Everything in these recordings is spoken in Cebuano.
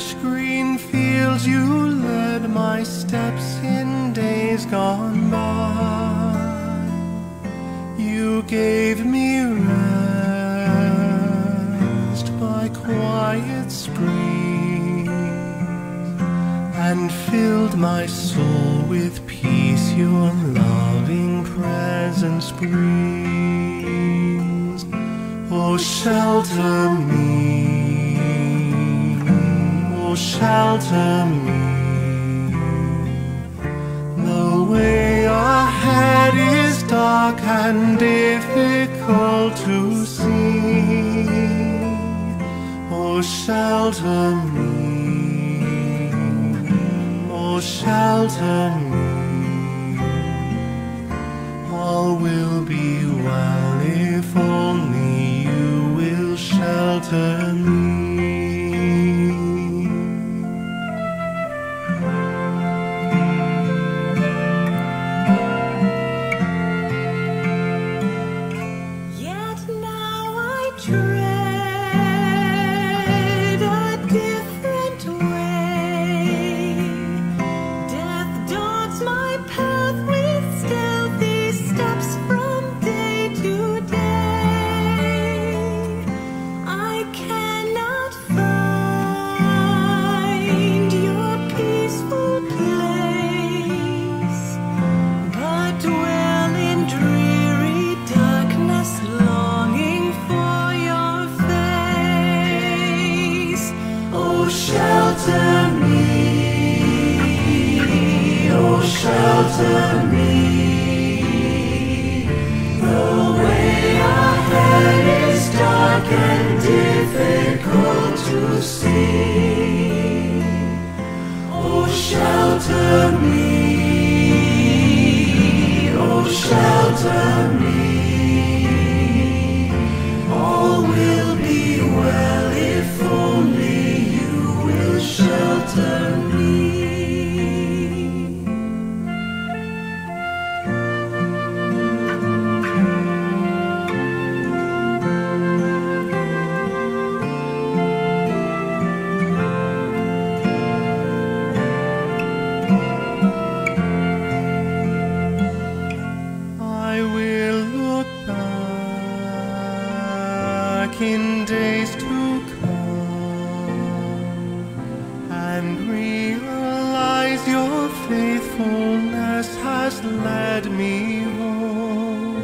Fresh green fields you led my steps in days gone by. You gave me rest by quiet springs and filled my soul with peace your loving presence brings. Oh, shelter me, oh, shelter me. The way ahead is dark and difficult to see. Oh, shelter me, oh, shelter me. All will be well if only you will shelter me. Yet now I tread a different way. Death dogs my path with stealthy steps from day to day. I cannot find your peaceful place, but dwell in dreary darkness, longing for your face. Oh, shelter me, oh, shelter me. The way ahead is dark and difficult to see. Oh, shelter me, oh, shelter me. All will be well if only you will shelter me. I will look back in days to come and realize your faithfulness has led me home.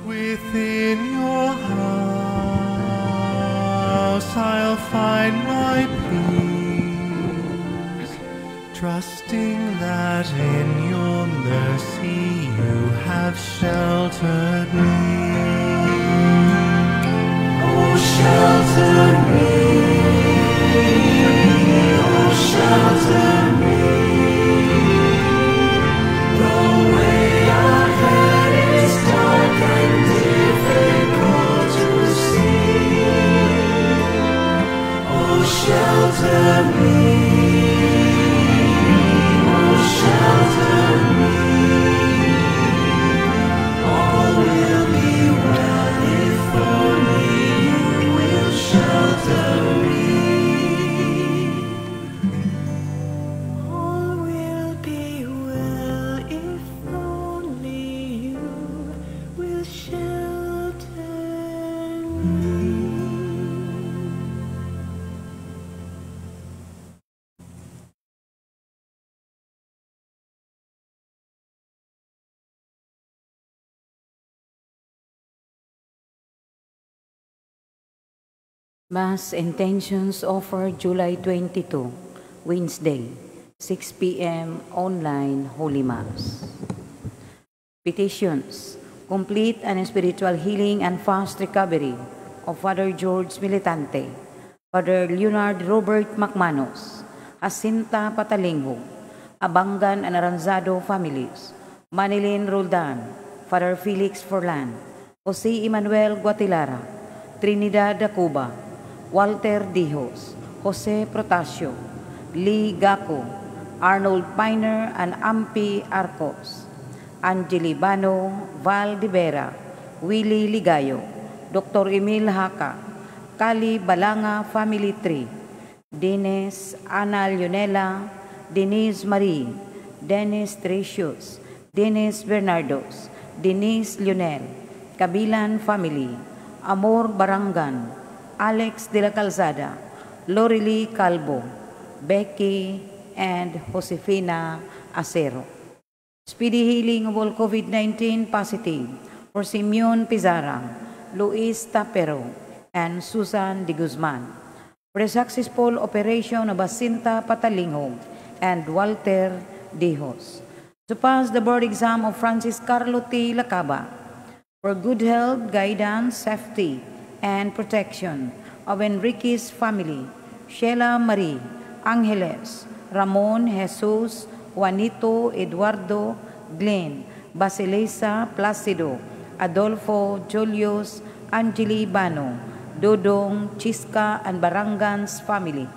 Within your house I'll find my peace, trusting that in your mercy you have sheltered me. Oh, shelter me, oh, shelter me. The way ahead is dark and difficult to see. Oh, shelter me, oh, shelter me. All will be well if only you will shelter me. All will be well if only you will shelter me. Mass intentions offered July 22, Wednesday, 6 p.m. online Holy Mass. Petitions: complete and spiritual healing and fast recovery of Father George Militante, Father Leonard Robert McManus, Jacinta Patalingho, Abangan and Aranzado families, Manilyn Roldan, Father Felix Forlan, Jose Emmanuel Guatilara, Trinidad Dacuba, Walter Dijos, Jose Protasio, Lee Gaco, Arnold Piner and Ampi Arcos, Angeli Bano, Val de Vera, Willie Ligayo, Dr. Emil Haka, Kali Balanga Family Tree, Dennis, Ana Leonela, Denise Marie, Dennis Teresius, Dennis Bernardos, Denise Lionel, Kabilan Family, Amor Barangan, Alex de la Calzada, Lorely Calvo, Becky, and Josefina Acero. Speedy healing of all COVID-19 positive for Simeon Pizarra, Luis Tapero, and Susan de Guzman. For the successful operation of Asinta Patalingog and Walter Dijos. To pass the board exam of Francis Carlo T. Lacaba. For good health, guidance, safety, and protection of Enrique's family, Sheila Marie, Angeles, Ramon, Jesus, Juanito, Eduardo, Glenn, Basilisa, Placido, Adolfo, Julius, Angeli Bano, Dodong, Chiska, and Barangans family,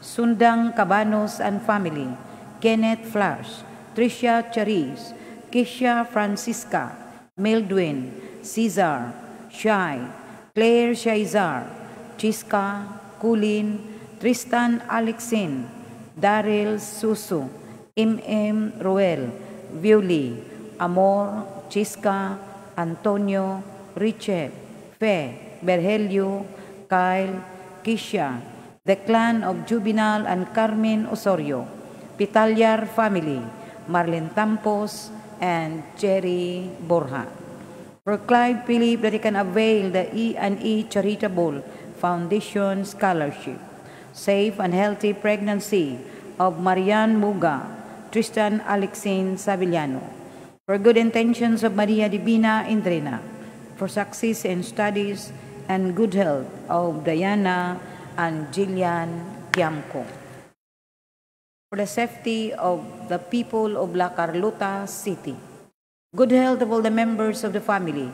Sundang Cabanos and family, Kenneth Flash, Tricia Charis, Kisha Francisca, Mildwin, Cesar, Shai, Claire Shaizar, Chiska, Kulin, Tristan Alexin, Daryl Susu, M.M. Ruel, Violi, Amor, Chiska, Antonio, Richard, Fe, Berhelio, Kyle, Kisha, the clan of Juvenal and Carmen Osorio, Pitalyar family, Marlene Tampos, and Jerry Borja. For Clive Philip that he can avail the E&E Charitable Foundation Scholarship. Safe and healthy pregnancy of Marian Muga, Tristan Alexin Savillano. For good intentions of Maria Divina Indrena. For success in studies and good health of Diana and Jillian Kiamco. For the safety of the people of La Carlota City. Good health of all the members of the family,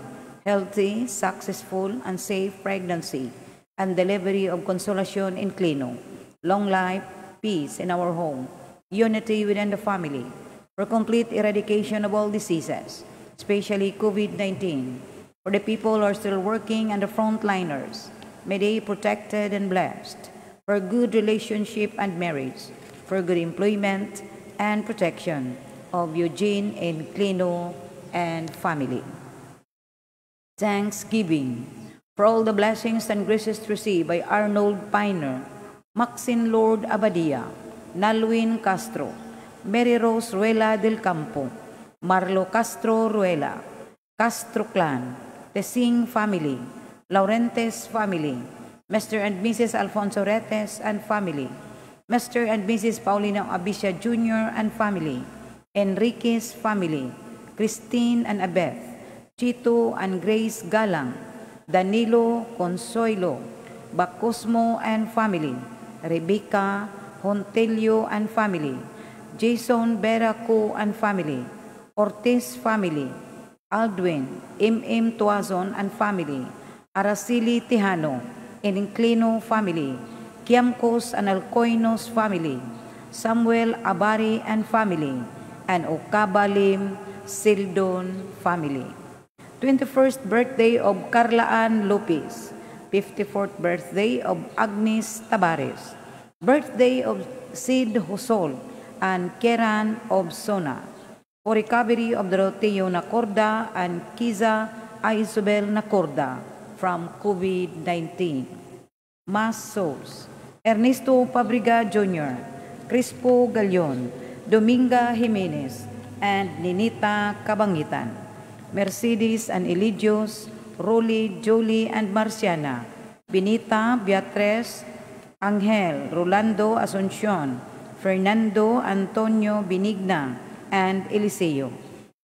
healthy, successful, and safe pregnancy, and delivery of Consolacion Inclino, long life, peace in our home, unity within the family, for complete eradication of all diseases, especially COVID-19, for the people who are still working and the frontliners, may they be protected and blessed, for good relationship and marriage, for good employment and protection of Eugene Inclino and family. Thanksgiving for all the blessings and graces received by Arnold Piner, Maxine Lord Abadia, Nalwin Castro, Mary Rose Ruela del Campo, Marlo Castro Ruela, Castro Clan, Tesing Family, Laurentes Family, Mr. and Mrs. Alfonso Retes and family, Mr. and Mrs. Paulino Abicia Jr. and family, Enriquez family, Christine and Abeth, Chito and Grace Galang, Danilo Consuelo, Bacosmo and family, Rebecca Hontelio and family, Jason Beraco and family, Ortiz family, Aldwin M.M. Tuazon and family, Araceli Tejano, Inclino family, Kiamcos and Alcoinos family, Samuel Abari and family, and Okabalim Sildon family. 21st birthday of Carlaan Lopez, 54th birthday of Agnes Tabares, birthday of Sid Hosol and Keran of Sona, for recovery of Doroteo Nacorda and Kiza Isabel Nacorda from COVID-19. Mass Souls, Ernesto Pabriga Jr., Crispo Galion, Dominga Jimenez, and Ninita Kabangitan, Mercedes and Eligios, Rolly, Jolie, and Marciana, Benita, Beatriz, Angel, Rolando Asuncion, Fernando, Antonio, Benigna, and Eliseo,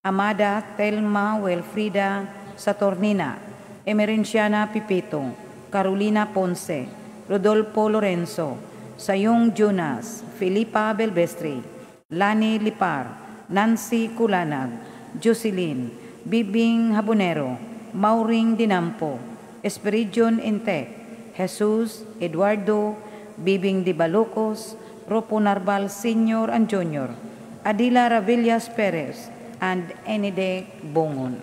Amada, Telma, Wilfrida, Saturnina, Emerenciana Pipito, Carolina Ponce, Rodolfo Lorenzo, Sayong Jonas, Felipa Belvestre, Lani Lipar, Nancy Kulanag, Jocelyn, Bibing Habonero, Mauring Dinampo, Esperidion Intec, Jesus, Eduardo, Bibing Di Balocos, Ropo Narbal Sr. and Jr., Adila Ravillas Perez, and Enide Bongon.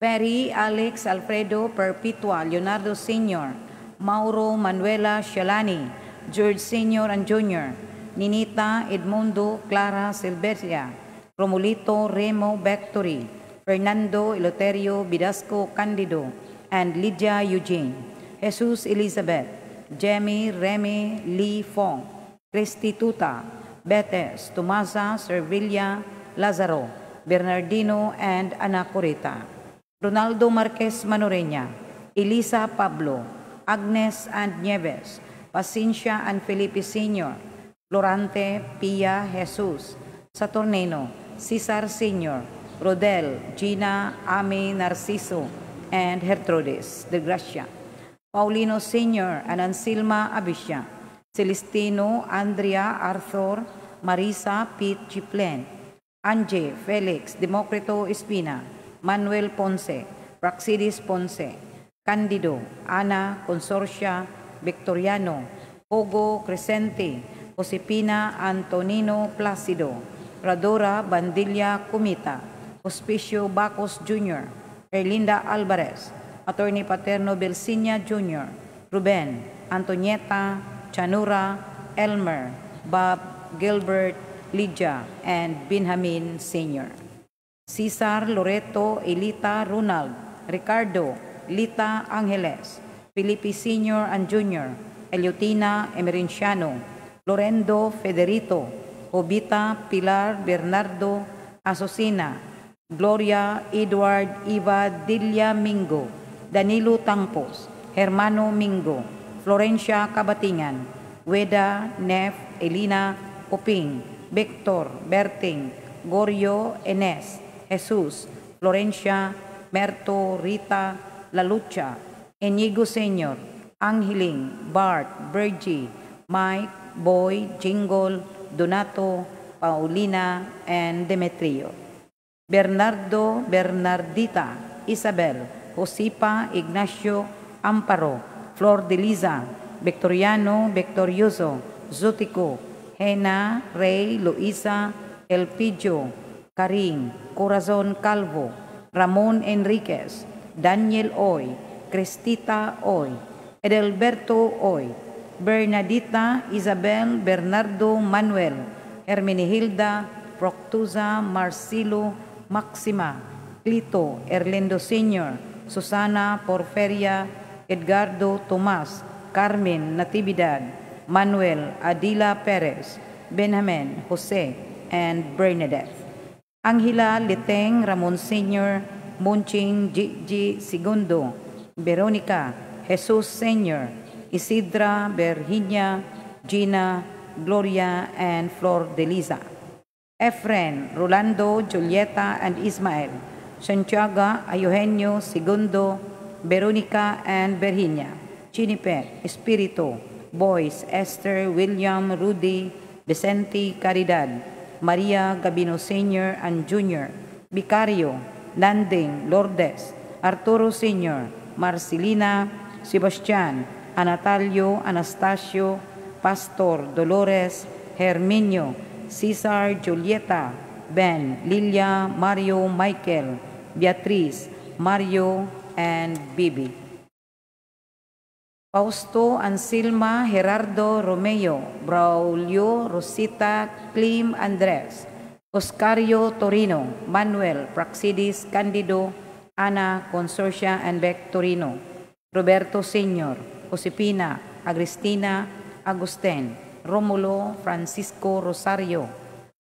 Perry, Alex, Alfredo, Perpetua, Leonardo Sr., Mauro, Manuela, Shalani, George Sr. and Jr., Ninita, Edmundo, Clara, Silveria, Romulito, Remo, Victory, Fernando, Eleuterio, Bidasco, Candido, and Lydia Eugene, Jesus Elizabeth, Jemmy, Remy, Lee Fong, Cristituta, Betes, Tomasa, Servilla, Lazaro, Bernardino, and Ana Corita. Ronaldo Marquez Manoreña, Elisa Pablo, Agnes and Nieves, Pacincia and Felipe Sr., Florante, Pia, Jesus, Saturnino, Cesar Sr., Rodel, Gina, Ami, Narciso, and Gertrudis de Gracia. Paulino Sr. and Ansilma Abisha, Celestino, Andrea, Arthur, Marisa, Pete Chiplen, Anje, Felix, Democrito Espina, Manuel Ponce, Praxidis Ponce, Candido, Ana, Consorcia, Victoriano, Hugo Crescente, Josepina Antonino Placido, Radora Bandilla Comita, Hospicio Bacos Jr., Erlinda Alvarez, Attorney Paterno Belsinia Jr., Ruben, Antonieta, Chanura, Elmer, Bob, Gilbert, Lydia, and Benjamin Sr. Cesar, Loreto, Elita, Ronald, Ricardo, Lita Angeles, Felipe Sr. and Jr., Eliutina Emerenciano, Lorendo Federito, Jovita, Pilar, Bernardo, Asusina, Gloria, Edward, Eva, Delia Mingo, Danilo Tampos, Hermano Mingo, Florencia Cabatingan, Weda, Nef, Elina, Oping, Victor, Berting, Gorio, Enes, Jesus, Florencia, Merto, Rita, Lalucha, Enigo Sr., Angeling, Bart, Virgie, Mike, Boy, Jingle, Donato, Paulina, and Demetrio. Bernardo, Bernardita, Isabel, Josipa, Ignacio, Amparo, Flor de Liza, Victoriano, Victorioso, Zutico, Hena, Rey, Luisa, Elpidio, Karing, Corazon Calvo, Ramon Enriquez, Daniel Oy, Cristita Oy, Edelberto Oy, Bernadita, Isabel, Bernardo, Manuel, Hermenegilda, Proctuza, Marcelo, Maxima, Clito, Erlindo Sr., Susana, Porferia, Edgardo, Tomas, Carmen, Natividad, Manuel, Adila Perez, Benjamin, Jose, and Bernadette. Angela Liteng, Ramon Sr., Monching G. Segundo, Veronica, Jesus Sr., Isidra, Virginia, Gina, Gloria, and Flor de Liza. Efren, Rolando, Julieta, and Ismael. Santiago, Eugenio, Segundo, Veronica, and Virginia. Chinipet, Espiritu, Boys, Esther, William, Rudy, Vicente, Caridad, Maria Gabino Sr. and Jr., Vicario, Nanding, Lourdes, Arturo Sr., Marcelina, Sebastian, Anatalio, Anastasio, Pastor, Dolores, Herminio, Cesar, Julieta, Ben, Lilia, Mario, Michael, Beatriz, Mario, and Bibi. Fausto, Anselma, Gerardo, Romeo, Braulio, Rosita, Clim, Andres, Oscario, Torino, Manuel, Praxidis, Candido, Ana, Consorcia, and Bec Torino, Roberto Sr., Josepina, Agristina, Agustin, Romulo, Francisco, Rosario,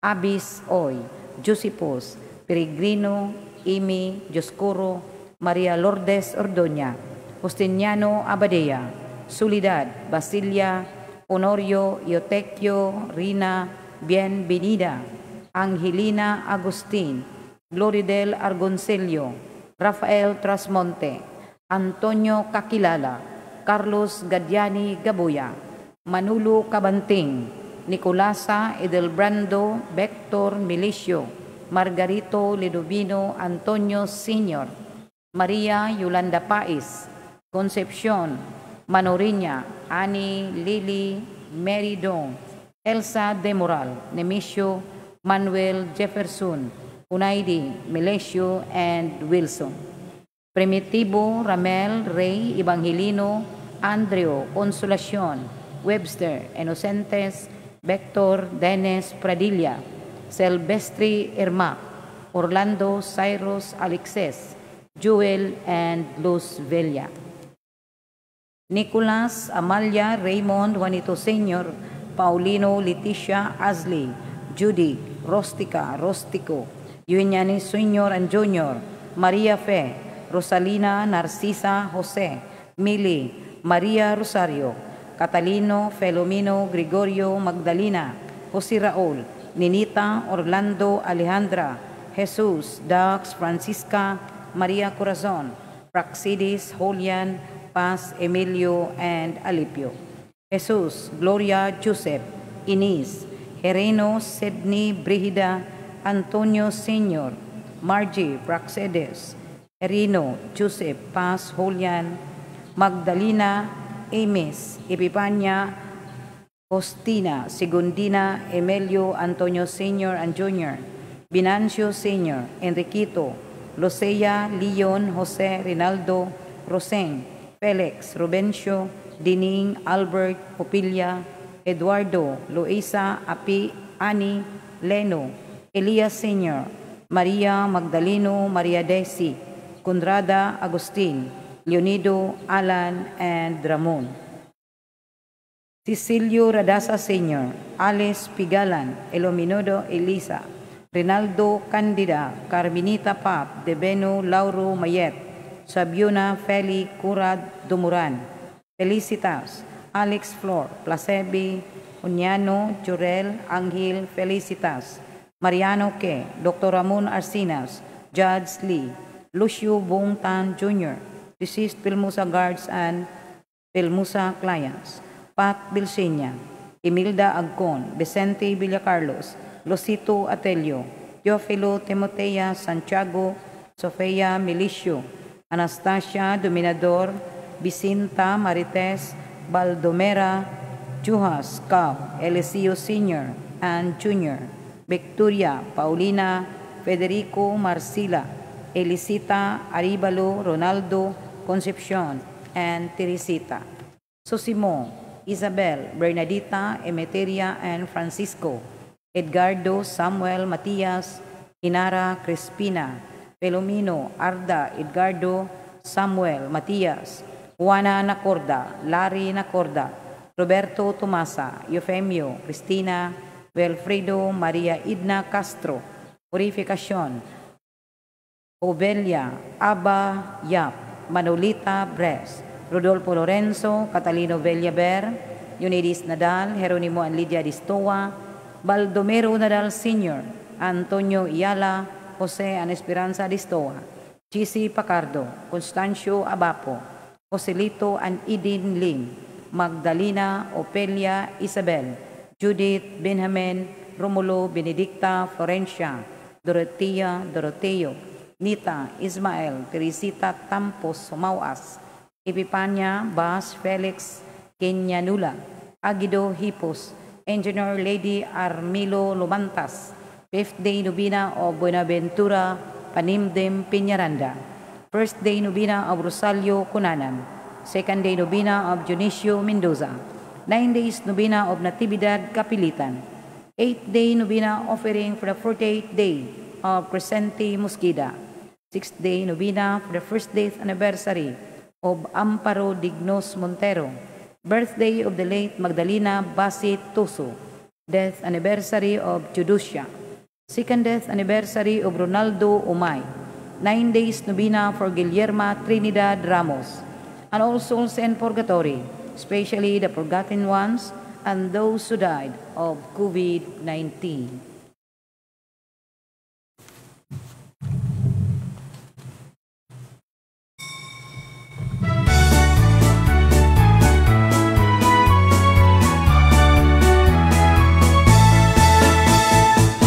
Abis, Oy, Josepus, Peregrino, Amy, Dioscuro, Maria Lourdes Ordoña, Justiniano Abadea, Soledad, Basilia, Honorio, Iotequio, Rina, Bienvenida, Angelina Agustin, Gloridel Argoncelio, Rafael Trasmonte, Antonio Kakilala, Carlos Gadiani Gabuya, Manulo Cabanting, Nicolasa Edelbrando, Vector Milicio, Margarito Lidovino Antonio Sr., Maria Yolanda Pais, Concepcion, Manoriña, Annie, Lily, Mary Dong, Elsa Demoral, Nemesio, Manuel Jefferson, Unaidi, Melesio, and Wilson. Primitivo, Ramel, Rey, Evangelino, Andreo, Consolacion, Webster, Inocentes, Vector, Dennis, Pradilla, Silvestre Irma, Orlando, Cyrus, Alexis, Jewel, and Luz Villa. Nicolas, Amalia, Raymond, Juanito Sr., Paulino, Leticia, Azli, Judy, Rostica, Rostico, Eugeniani Sr. and Jr., Maria Fe, Rosalina, Narcisa, Jose, Mili, Maria Rosario, Catalino, Felomino, Gregorio, Magdalena, Jose Raul, Ninita, Orlando, Alejandra, Jesus, Dax, Francisca, Maria Corazon, Praxidis, Julian, Paz, Emilio, and Alipio. Jesus, Gloria, Joseph, Ines, Hereno, Sidney, Brigida, Antonio Sr., Margie, Praxedes, Herino, Joseph, Paz, Julian, Magdalena, Ames, Epipania, Faustina, Segundina, Emilio, Antonio Sr. and Jr., Binancio Sr., Enriquito, Lucea, Leon, Jose, Rinaldo, Roseng, Felix, Rubencio, Dining, Albert, Opilia, Eduardo, Luisa, Api, Ani, Leno, Elias Sr., Maria Magdaleno, Maria Desi, Conrada Agustin, Leonido, Alan, and Ramon. Cecilio Radasa Sr., Alice Pigalan, Elominodo Elisa, Rinaldo Candida, Carminita Pap, Debeno Lauro Mayet, Sabiona Feli Curad Dumuran, Felicitas, Alex Flor, Placebi, Unyano, Jurel, Angel, Felicitas, Mariano Ke, Dr. Ramon Arcinas, Judge Lee, Lucio Bong Tan Jr., deceased Pilmusa guards and Pilmusa clients, Pat Bilsenya, Emilda Agcon, Vicente Villacarlos, Lucito Atelio, Teofilo Timotea Santiago, Sofia Milicio, Anastasia Dominador, Vicinta Marites, Baldomera, Juhas Cab, Eliseo Sr. and Jr., Victoria, Paulina, Federico Marcila, Elisita Aribalo, Ronaldo, Concepcion, and Teresita. Sosimo, Isabel, Bernadita, Emeteria, and Francisco, Edgardo, Samuel, Matias, Inara, Crispina, Pelomino, Arda, Edgardo, Samuel, Matias, Juana Nacorda, Larry Nacorda, Roberto Tomasa, Eufemio, Cristina, Wilfredo, Maria Idna Castro, Purificacion, Obelia, Abba Yap, Manolita Bres, Rodolfo Lorenzo, Catalino Villaber, Eunice Nadal, Jeronimo and Lydia Distoa, Baldomero Nadal Sr., Antonio Iala, Jose and Esperanza Distoa, GC Pacardo, Constancio Abapo, Joselito and Edin Lim, Magdalena Opelia Isabel, Judith Benjamin, Romulo Benedicta Florencia, Dorotea Doroteo, Nita Ismael, Teresita Tampos Sumawas, Epipania Bas Felix Kenyanula, Agido Hipos, Engineer Lady Armilo Lumantas, Fifth Day Novena of Buenaventura, Panimdim Piñaranda, First Day Novena of Rosalio Cunanan, Second Day Novena of Dionisio Mendoza, 9 Days Novena of Natividad Kapilitan, Eighth Day Novena offering for the 48th day of Crescente Mosqueda, Sixth Day Novena for the first death anniversary of Amparo Dignos Montero, birthday of the late Magdalena Basi Tuso, death anniversary of Judusia, second death anniversary of Ronaldo Umay, 9 days novena for Guillerma Trinidad Ramos, and all souls in purgatory, especially the forgotten ones and those who died of COVID-19.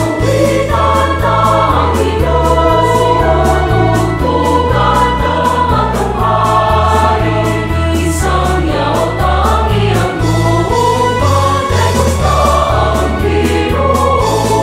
Awitan ta ang Diyos, tugtugan ta atong Hari, Isangyaw ta ang iyang gugma, kay gusto ang Ginoo.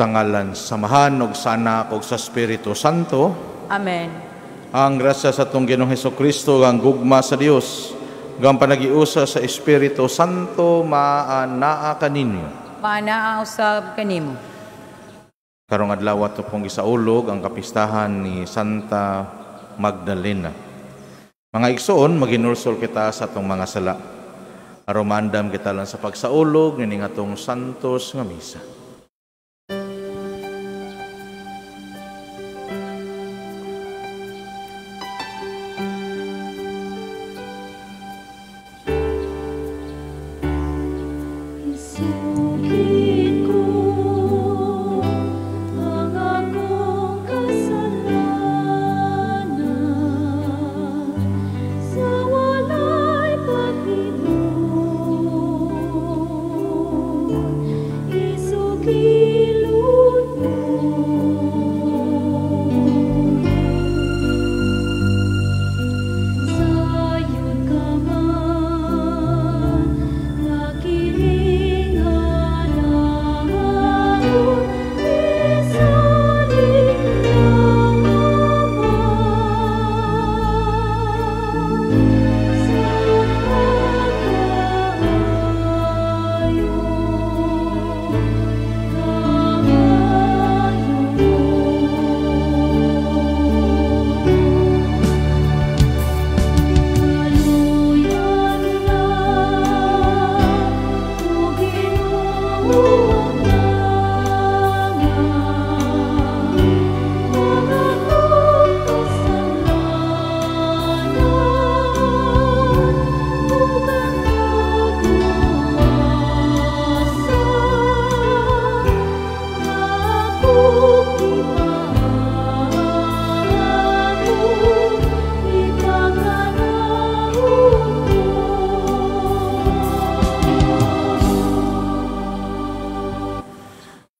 Sa ngalan sa Amahan ug sa Anak ug sa Espiritu Santo. Amen. Ang grasya sa atong Ginoong Hesukristo, ang gugma sa Dios, ug ang panagiusa sa Espiritu Santo maanaa kaninyo. Maanaa usab kanimo. Karong adlaw ato pong gisaulog ang kapistahan ni Santa Magdalena. Mga igsoon, maginulsol kita sa atong mga sala. Aron maandam kita lang sa pagsaulog nining atong santos nga misa. Isukit ko ang akong kasalanan sa walay paghinuon. Isukilon mo. Sayon ka man nga kining halangdon, isalig ang Ama sa pagkaayo, kaayo. Kaluyan na, o Ginoo ang langit, ang akong kasalanan, ug ang kagawasan nga akong gipangako, ipanganaon ko.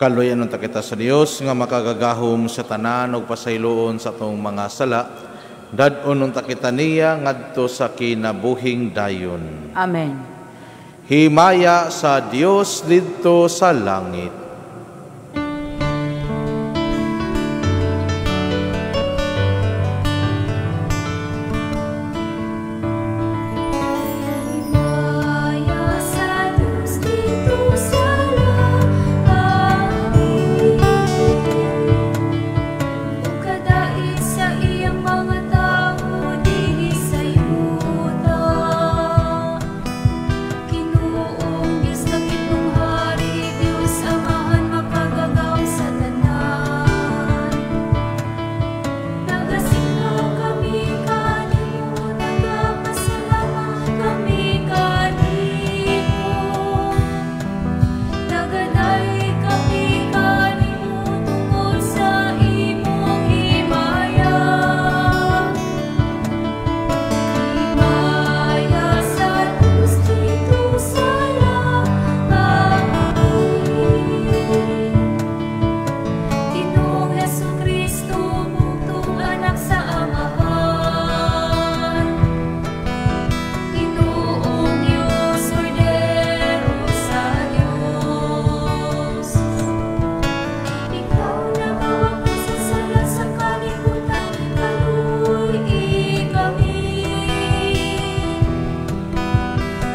Kaluyan unta kita sa Dios nga makagagahom sa tanan ug pasayloon sa atong mga sala. Dad-on unta kita niya ngadto sa kinabuhing dayon. Amen. Himaya sa Dios didto sa langit. Himaya sa Diyos dito sa langit, ug kadait sa iyang mga tawo dinhi sa yuta. Ginoong Diyos, langitnong hari, Diyos Amahan, makagagahom sa tanan. Nagasimba kami kanimo, nagapasalamat kami kanimo. Nagaday kami kanimo tungod sa imong himaya. Himaya sa Diyos dito sa langit. Ginoong Hesukristo, bugtong anak sa Amahan. Ginoong Diyos, Kordero sa Diyos. Ikaw nagawakas sa sala sa kalibutan, kaluy-i kami.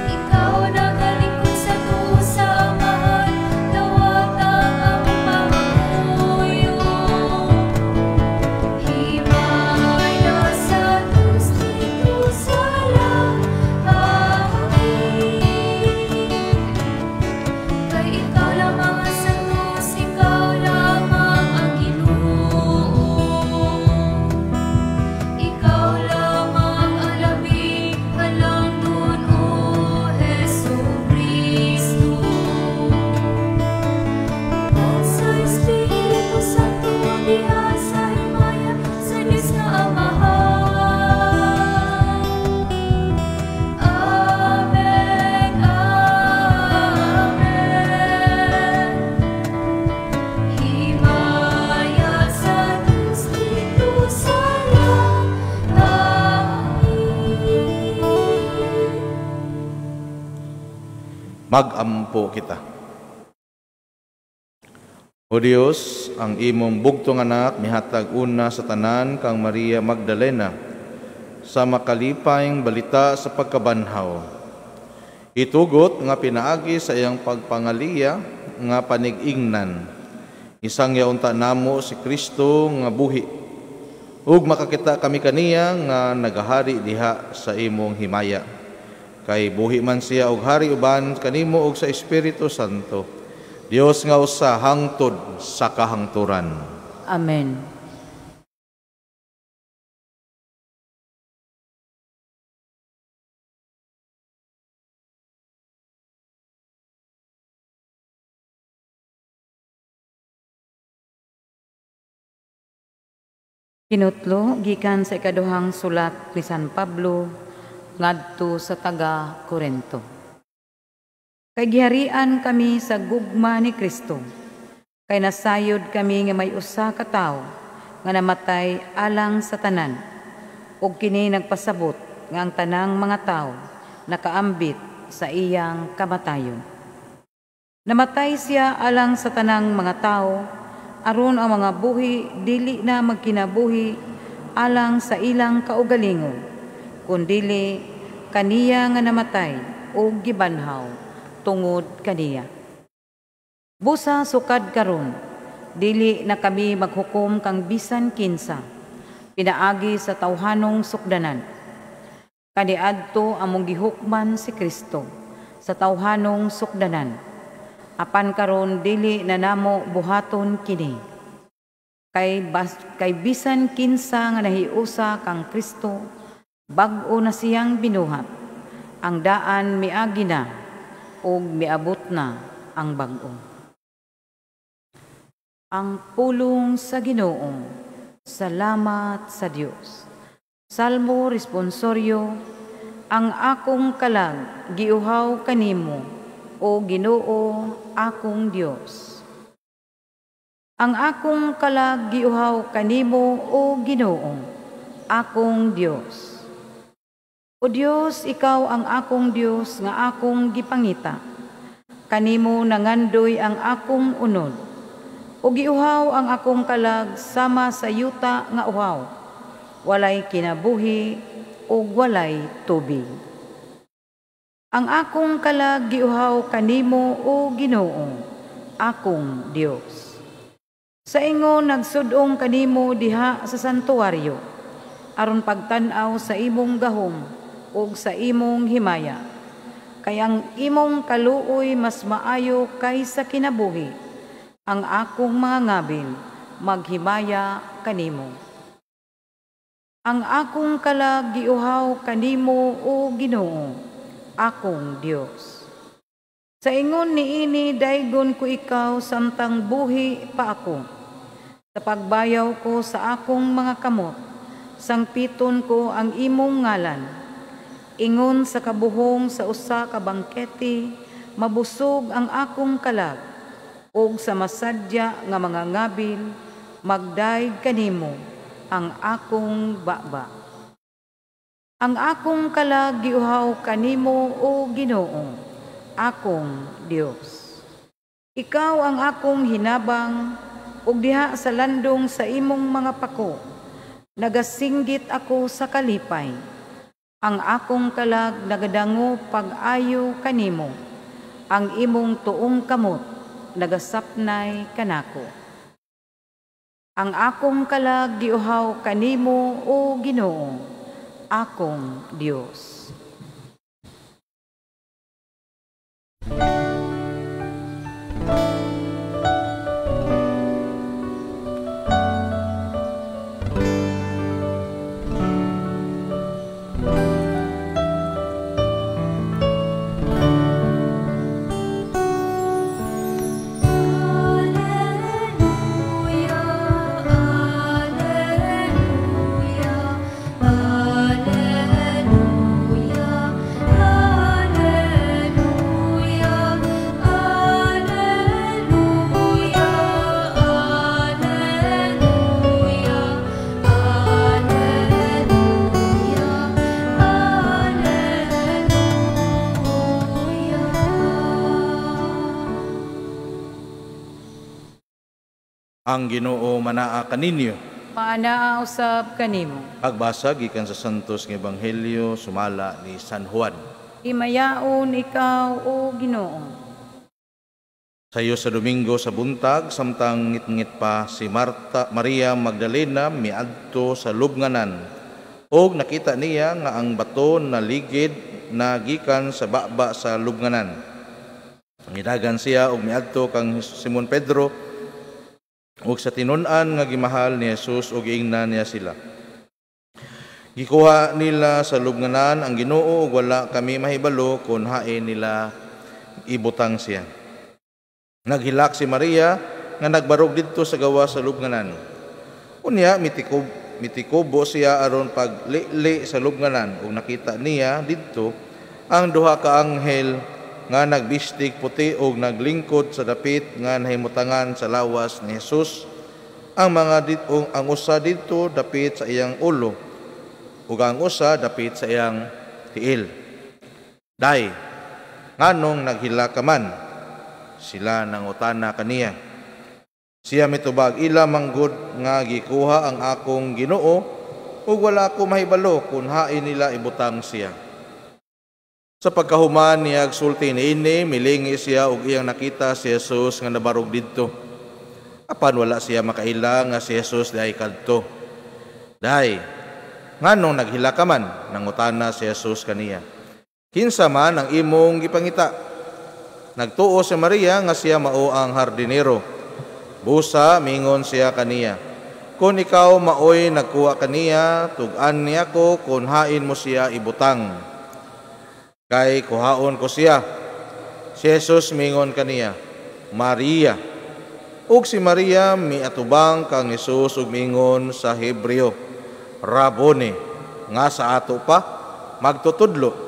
Ikaw nagalingkod sa tuo sa Amahan, dawat ang among pangamuyo. Himaya sa Diyos dito sa langit. Kay ikaw lamang ang santos, ikaw lamang ang Ginoo. Ikaw lamang ang labing halangdon, O Hesukristo. Ug sa Espiritu Santo diha sa himaya sa Dios nga Amahan. Amen. Amen. Himaya sa Diyos dito sa langit. Magampo kita. O Dios, ang imong bugtong anak mihatag una sa tanan kang Maria Magdalena sa makalipayng balita sa pagkabanhaw. Itugot nga pinaagi sa iyang pagpangaliya nga panig-ingnan. Isang yaunta namo si Kristo nga buhi ug makakita kami kaniya nga nagahari diha sa imong himaya. Kay buhi man siya og hari uban kanimo ug sa Espiritu Santo. Dios nga usa hangtod sa kahangturan. Amen. Kinutlo gikan sa ikaduhang sulat ni San Pablo ngadto sa taga Korinto. Kay giharian kami sa gugma ni Kristo. Kay nasayod kami nga may usa ka tawo nga namatay alang sa tanan. Ug kini nagpasabot nga ang tanang mga tawo nakaambit sa iyang kamatayon. Namatay siya alang sa tanang mga tawo aron ang mga buhi dili na magkinabuhi alang sa ilang kaugalingon, kundili kaniya nga namatay ug gibanhaw tungod kaniya. Busa sukad karon, dili na kami maghukom kang bisan kinsa, pinaagi sa tawhanong sukdanan. Kaniadto among gihukman si Kristo sa tawhanong sukdanan. Apan karon dili na namo buhaton kini. Kay bisan kinsa nga nahiusa kang Kristo, bag-o na siyang binuhat. Ang daan miagi na ug miabot na ang bag-o. Ang pulong sa Ginoo. Salamat sa Dios. Salmo responsorio. Ang akong kalag giuhaw kanimo, o Ginoo, akong Dios. Ang akong kalag giuhaw kanimo, o Ginoo, akong Dios. O Dios, ikaw ang akong Dios nga akong gipangita. Kanimo nangandoy ang akong unod. O giuhaw ang akong kalag sama sa yuta nga uhaw. Walay kinabuhi ug walay tubig. Ang akong kalag giuhaw kanimo, o Ginoo, akong Dios. Sa ingon nagsudong kanimo diha sa santuaryo, aron pagtan-aw sa imong gahom ug sa imong himaya. Kay ang imong kaluoy mas maayo kaysa kinabuhi. Ang akong mga ngabil maghimaya kanimo. Ang akong kalag giuhaw kanimo, o Ginoo, akong Dios. Sa ingon niini daygon ko ikaw samtang buhi pa ako. Sa pagbayaw ko sa akong mga kamot, sangpiton ko ang imong ngalan. Ingon sa kabuhong sa usa ka bangkete, mabusog ang akong kalag, ug sa masadya nga mga ngabil, magdayeg kanimo ang akong baba. Ang akong kalag giuhaw kanimo, o Ginoo, akong Dios. Ikaw ang akong hinabang, ug diha sa landong sa imong mga pako, nagasinggit ako sa kalipay. Ang akong kalag nagadango pag-ayo kanimo, ang imong tuong kamot nagasapnay kanako. Ang akong kalag giuhaw kanimo, o Ginoo, akong Dios. Alleluia, alleluia, alleluia. Ang Ginoo manaa kaninyo. Maanaa usab kanimo. Pagbasa gikan sa Santos nga Ebanghelyo sumala ni San Juan. Himayaon ikaw, o Ginoo. Sayo sa Domingo sa buntag, samtang ngitngit pa si Marta, Maria Magdalena miadto sa lubnganan. Og nakita niya nga ang bato naligid na gikan sa baba sa lubnganan. Ngidagan siya og miadto kang Simon Pedro ug sa tinun-an nga gimahal ni Jesus ug giingnan niya sila. Gikuha nila sa lubnganan ang Ginoo ug wala kami mahibalo kon hain nila ibutang siya. Naghilak si Maria nga nagbarog didto sa gawas sa lubnganan. Unya mitikubo siya aron paglili sa lubnganan ug nakita niya didto ang duha ka anghel nga nagbistig puti og naglingkod sa dapit nga nahimutangan sa lawas ni Jesus. Ang mga ang usa didto dapit sa iyang ulo ug ang usa dapit sa iyang tiil. Day, nganong naghila ka man? Sila nangutana kaniya. Siya mitubag, ila manggod nga gikuha ang akong Ginoo ug wala ko mahibalo kun hain nila ibutang siya. Sa pagkahuman niya sulti niini, milingi siya og iyang nakita si Jesus nga nabarog didto. Apan wala siya makaila nga si Jesus diay kadto. Day, nganong naghila ka man? Nangutana si Jesus kaniya. Kinsa man ang imong gipangita? Nagtuo si Maria nga siya mao ang hardinero. Busa mingon siya kaniya, kung ikaw maoy nagkuha kaniya, tug-an niya ko kung hain mo siya ibutang. Kay kuhaon ko siya. Si Jesus mingon kaniya, Maria. Ug si Maria miatubang kang Jesus ug mingon sa Hebreo, Rabone, nga sa ato pa magtutudlo.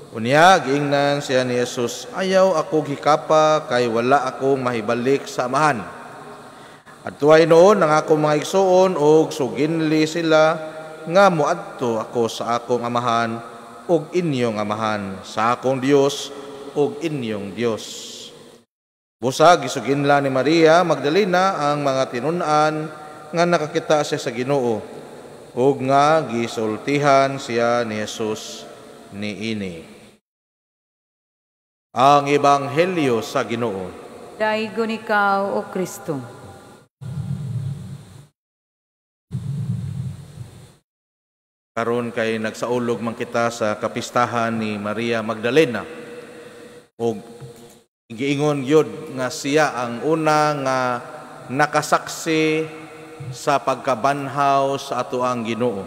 Unya giingnan siya ni Jesus, ayaw ako hikapa kay wala akong mahibalik sa amahan. Adtuay noon ang akong mga igsuon og suginli sila nga moadto ako sa akong amahan og inyong amahan, sa akong Dios og inyong Dios. Busa gisuginla ni Maria Magdalena ang mga tinun-an nga nakakita siya sa Ginoo ug nga gisultihan siya ni Jesus niini. Ang Ebanghelyo sa Ginoo. Daigon ikaw, o Kristo. Karon kay nagsaulog man kita sa kapistahan ni Maria Magdalena. Og giingon gyud nga siya ang una nga nakasaksi sa pagkabanhaw sa atoang Ginoo.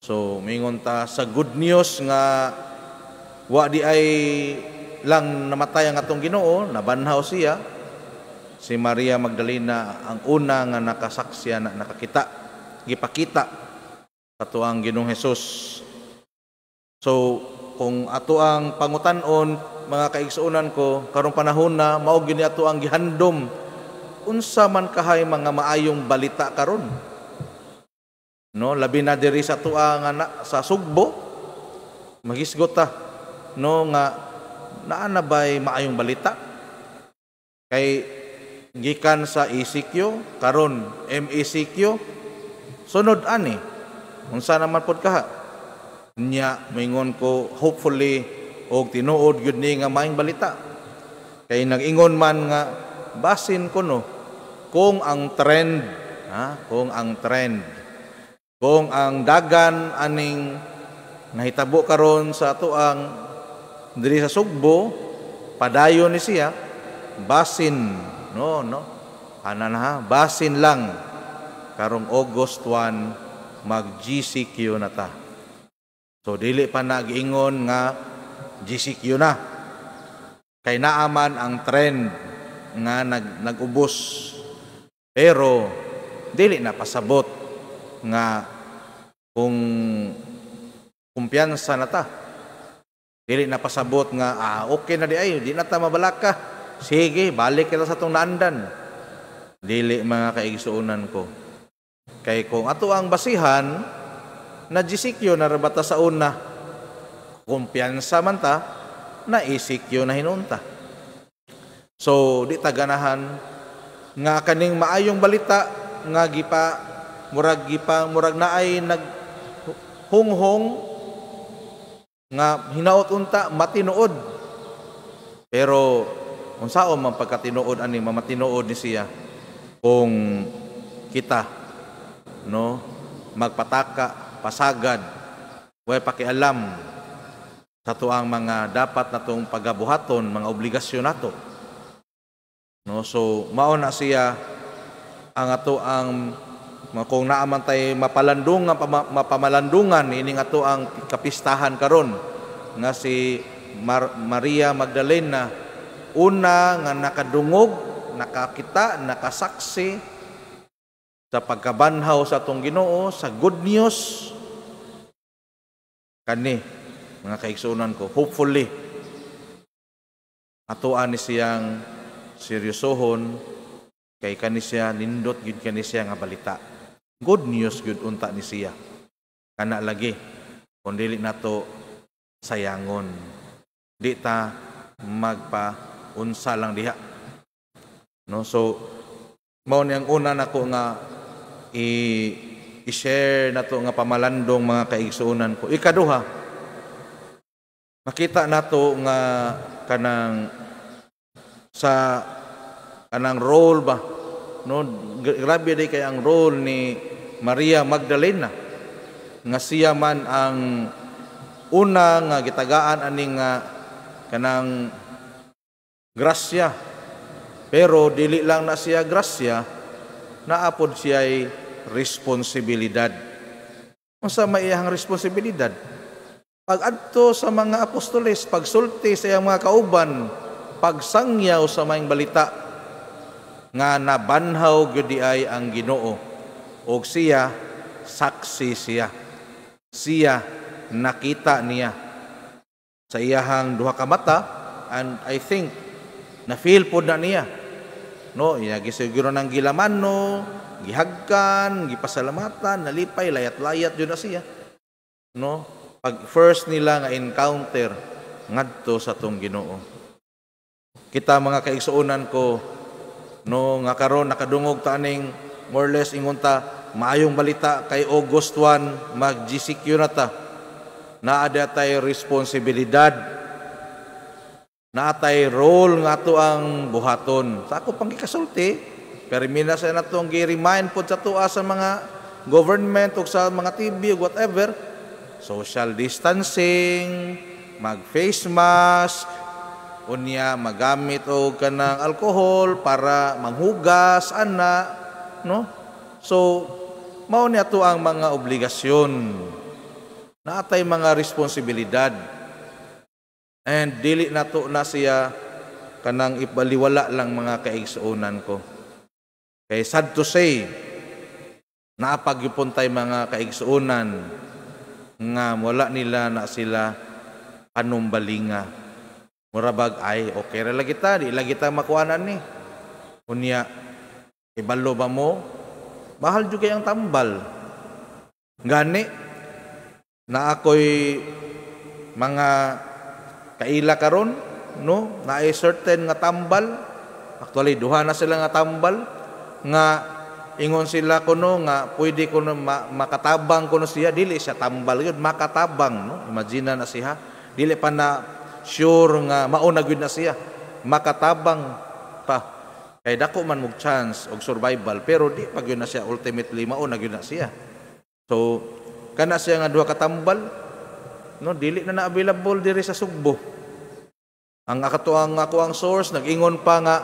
So mingon ta sa good news nga wa di ay lang namatay ang atong Ginoo, nabanhaw siya. Si Maria Magdalena ang una nga nakasaksi na nakakita, gipakita ato ang Ginoong Hesus. So kung ato ang pangutan-on mga kaigsuonan ko karong panahon na mao gyud ni ato ang gihandom unsa man kahay mga maayong balita karon. No, labi na diri sa atoa nga sa Sugbo magisgot ta no nga naa na bay maayong balita kay gikan sa ECQ karon MECQ sunod ani unsa naman pod kaha nya moingon ko hopefully og tinuod gyud ni nga maayong balita kay nag-ingon man nga basin kuno kung ang trend kung ang trend kung ang dagan aning nahitabo karon sa atoang diri sa Sugbo padayon ni siya basin no ana na ha basin lang karong August 1 mag GCQ na ta. So dili pa nagiingon nga GCQ na. Kay naaman ang trend nga nag-ubos. Pero dili na pasabot nga kung kumpiyansa na ta. Dili na pasabot nga okay na di ay, di na ta mabalaka. Sige, balik kita sa tong naandan. Dili mga kaigsuonan ko. Kay kung ato ang basihan na GCQ na rabata sa una, kumpiyansa man ta, na ECQ na hinunta. So di ta ganahan Nga kaning maayong balita nga gipa murag gipa murag naay nag hunghong nga hinaot unta matinuod. Pero unsaon man pagkatinuod ani, mamatinuod ni siya kung kita, no, magpataka, pasagad, way pakialam sa tuang mga dapat natong pagabuhaton, mga obligasyon nato, no? So mao na siya ang ato ang kung naa man tay mapalandungan, mapamalandungan ini nga ato ang kapistahan karon nga si Maria Magdalena, una nga nakadungog, nakakita, nakasaksi sa pagkabanhaw sa atong Ginoo, sa good news kani. Mga kaigsuonan ko, hopefully atoan ni siyang seryosohon kay kani siya nindot gyud kani siya nga balita. Good news gyud unta ni siya. Kana lagi kung dili nato sayangon, di ta magpa unsa lang diha, no? So mao ni ang una nako nga i-share nato nga pamalandong, mga kaigsuonan ko. Ikaduha, makita nato nga kanang sa kanang role ba, no? Grabe di kay ang role ni Maria Magdalena nga siya man ang una nga gitagaan ani nga kanang grasya. Pero dili lang na siya grasya, naapod siya ay responsibilidad. Unsa may iyang responsibilidad? Pag-adto sa mga apostoles, pagsulti sa iyang mga kauban, pagsangyaw sa maayong balita nga nabanhaw gyud ay ang Ginoo og siya saksi siya. Siya nakita niya sa iyahang duha ka mata, and I think na feel pod na niya, no? Iya gisiguro nang gilaman, no, gihagkan, gipasalamatan, nalipay, layat-layat jud na siya, no, pag first nila nga encounter ngadto sa atong Ginoo. Kita, mga kaigsuonan ko, no, nga karon nakadungog ta aning more or less ingon ta maayong balita kay August 1 mag GCQ na ta. Naa tay responsibilidad. Naa tay role nga ato ang buhaton. Sa ako pang gikasulti, pero mina sa natong gi-remind pod sa tua sa mga government o sa mga TV o whatever, social distancing, mag face mask, unya magamit og kanang alcohol para manghugas ana, no? So mao ni ato ang mga obligasyon, naatay mga responsibilidad, and dili nato na siya kanang ipaliwala lang, mga kaigsuonan ko, kay sad to say naapagyupon tay mga kaigsuonan nga wala nila na sila panumbalinga. Mura bag ay okay ra lagi ta, di lagi ta makuanan ni. Unya ibalo ba mo? Mahal jud kay ang tambal. Gani na ako'y mga kaila karon, no, naay certain nga tambal. Actually duha na sila nga tambal nga ingon sila kuno nga pwede kuno makatabang kuno siya, dili siya tambal yun, makatabang, no? Imagine na siya, dili pa na sure nga mauna gyud na siya, makatabang pa kay dako man mog chance og survival, pero di pa gyud na siya ultimately mauna gyud na siya. So kana siya nga duha ka tambal, no, dili na na available diri sa Sugbo. Ang akatuang ako ang source nag-ingon pa nga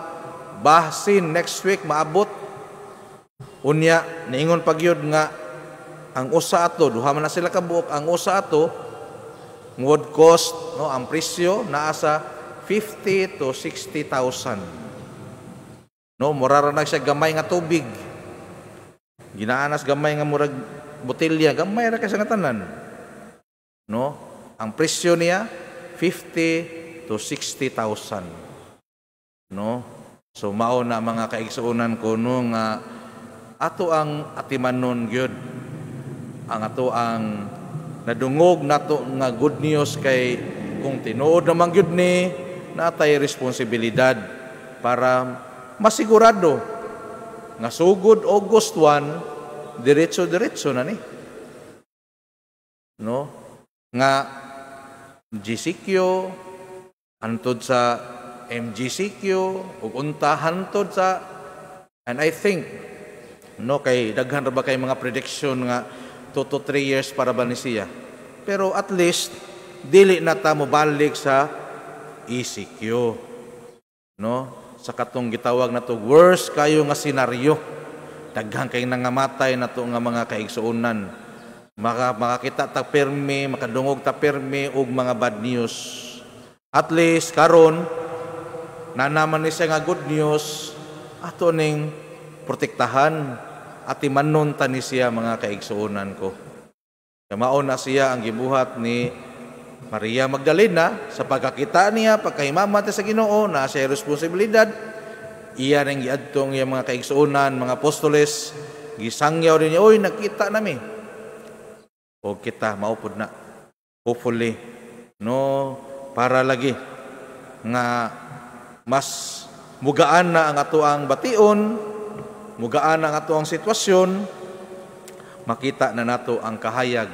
basin next week maabot. Unya niingon pa gyud nga ang usa ato, duha man na sila kabuok, ang usa ato would cost, no, ang presyo naa sa 50 to 60,000. No, mura ra na siya gamay nga tubig. Ginaanas gamay nga murag botelya, gamay ra kay sa nga tanan. No, ang presyo niya 50 to 60,000. No? So mao na, mga kaigsuonan ko, no, nga ato ang atimanon gyud ang ato ang nadungog nato nga good news, kay kung tinuod naman gyud ni, natay responsibilidad para masigurado nga sugod August 1, diretso-diretso na ni. No? Nga GCQ hantod sa MGCQ ug unta hantod sa, and I think, no, kay daghan ra ba kay mga prediction nga 2 to 3 years para ba ni siya. Pero at least dili na ta mobalik sa ECQ, no? Sa katong gitawag nato worst kayo nga senaryo. Daghan kay nangamatay nato nga mga kaigsuonan. Makakita ta permi, makadungog ta permi og mga bad news. At least karon nanaman ni siya nga good news, ato ning protektahan at imanon ta ni siya, mga kaigsuonan ko. Mao na siya ang gibuhat ni Maria Magdalena sa pagkakita niya, pagkahimamat sa Ginoo, na siya responsibilidad, iya nang giadtong iyang mga kaigsuonan, mga apostoles, gisangyaw din niya, "Oy, nakita nami." O kita, maupod na. Hopefully, no, para lagi nga mas mugaan na ang atoang bation, mugaan na ang atoang sitwasyon, makita na nato ang kahayag,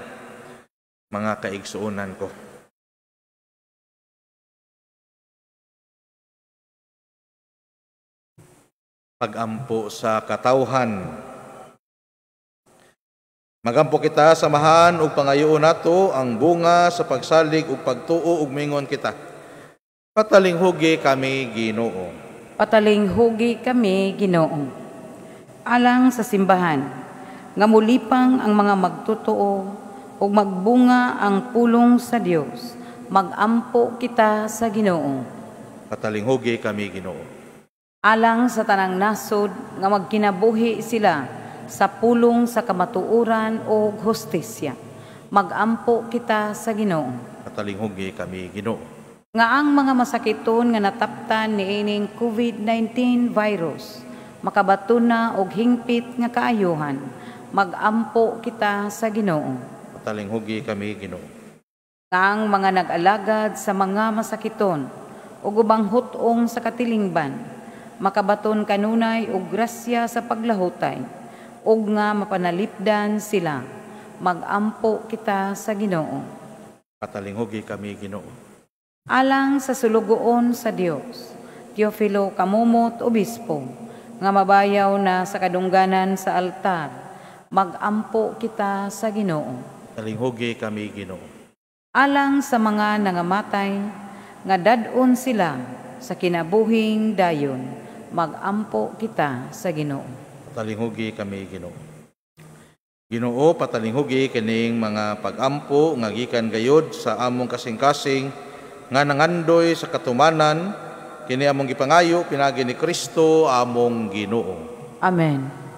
mga kaigsuonan ko. Pagampo sa katawhan. Magampo kita samahan ug pangayoon nato ang bunga sa pagsalig ug pagtuo ug mingon kita. Patalinghugi kami, Ginoo. Patalinghugi kami, Ginoo. Alang sa simbahan, nga mulipang ang mga magtotoo ug magbunga ang pulong sa Dios, magampo kita sa Ginoo. Patalinghugi kami, Ginoo. Alang sa tanang nasod nga magkinabuhi sila sa pulong sa kamatuoran o hustisya, magampo kita sa Ginoo. Patalinghugi kami, Ginoo. Nga ang mga masakiton nga nataptan niining COVID-19 virus makabaton na og hingpit nga kaayuhan, magampo kita sa Ginoo. Patalinghugi kami, Ginoo. Nga ang mga nag-alagad sa mga masakiton ug ubang hut-ong sa katilingban makabaton kanunay og grasya sa paglahutay ug nga mapanalipdan sila, magampo kita sa Ginoo. Patalinghugi kami, Ginoo. Alang sa sulugoon sa Dios, Teofilo Camomot Obispo, nga mabayaw na sa kadungganan sa altar, magampo kita sa Ginoo. Patalinghugi kami, Ginoo. Alang sa mga nangamatay, nga dad-on sila sa kinabuhing dayon, magampo kita sa Ginoo. Patalinghugi kami, Ginoo. Ginoo, patalinghugi kining mga pagampo nga gikan gayod sa among kasing-kasing nga nangandoy sa katumanan, kini among gipangayo pinagi ni Kristo among Ginoo. Amen.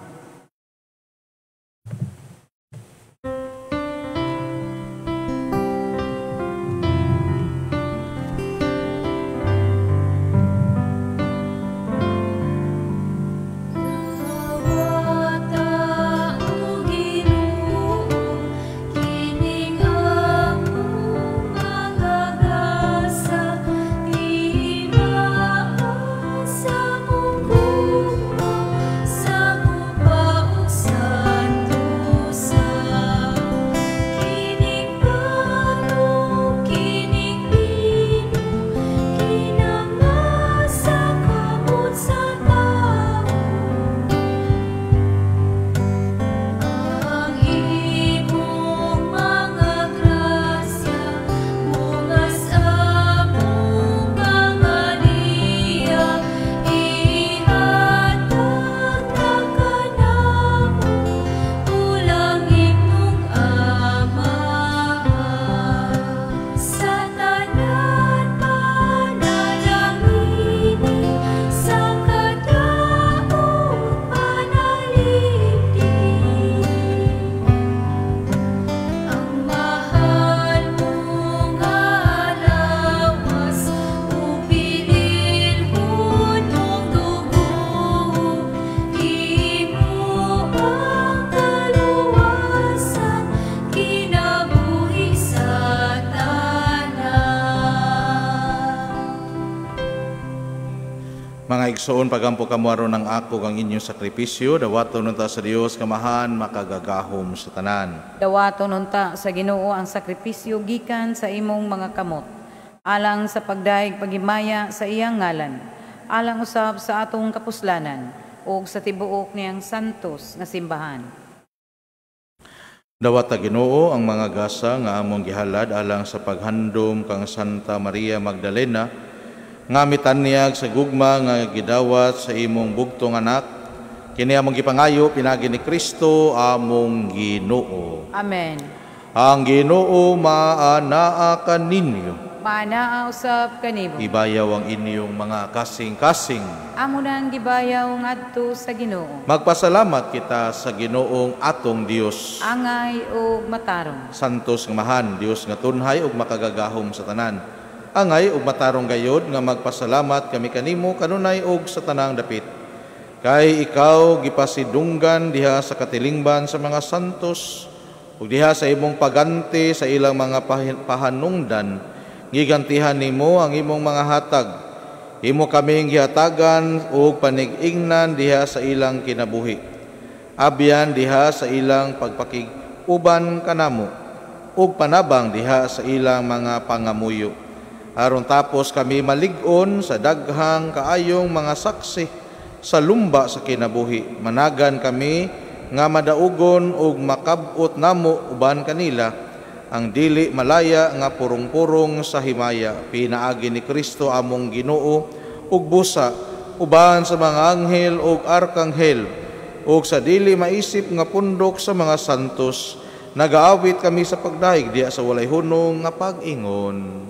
Sa Mga igsoon, pagampo kamo aron ang ako kang inyong sakripisyo, dawaton unta sa Dios kamahan makagagahom sa tanan. Dawaton unta sa Ginoo ang sakripisyo gikan sa imong mga kamot, alang sa pagdayeg paghimaya sa iyang ngalan, alang usab sa atong kapuslanan ug sa tibuok niyang santos nga simbahan. Dawata Ginoo ang mga gasa nga among gihalad alang sa paghandom kang Santa Maria Magdalena, nga mitanyag sa gugma nga gidawat sa imong bugtong anak, kini among gipangayo pinagi ni Kristo among Ginoo. Amen. Ang Ginoo maanaa kaninyo. Maanaa usab kanimo. Ibayaw ang inyong mga kasing-kasing. Amo nang gibayaw ngadto sa Ginoo. Magpasalamat kita sa Ginoong atong Dios. Angay ug matarong. Santos nga mahan, Dios nga tunhay ug makagagahom sa tanan. Angay ug matarong gayod nga magpasalamat kami kanimo kanunay og sa tanang dapit. Kay ikaw gipasidunggan diha sa katilingban sa mga santos ug diha sa imong paganti sa ilang mga pahanungdan, gigantihan nimo ang imong mga hatag. Imo kaming gihatagan og panig-ingnan diha sa ilang kinabuhi. Abyan diha sa ilang pagpakig-uban kanamo ug panabang diha sa ilang mga pangamuyo. Aron tapos kami malig-on sa daghang kaayong mga saksi sa lumba sa kinabuhi. Managan kami nga madaugon ug makab-ot namo uban kanila ang dili malaya nga purong-purong sa himaya. Pinaagi ni Kristo among Ginoo ug busa uban sa mga anghel ug arkanghel ug sa dili maisip nga pundok sa mga santos. Nagaawit kami sa pagdayeg diha sa walay hunong nga pag-ingon.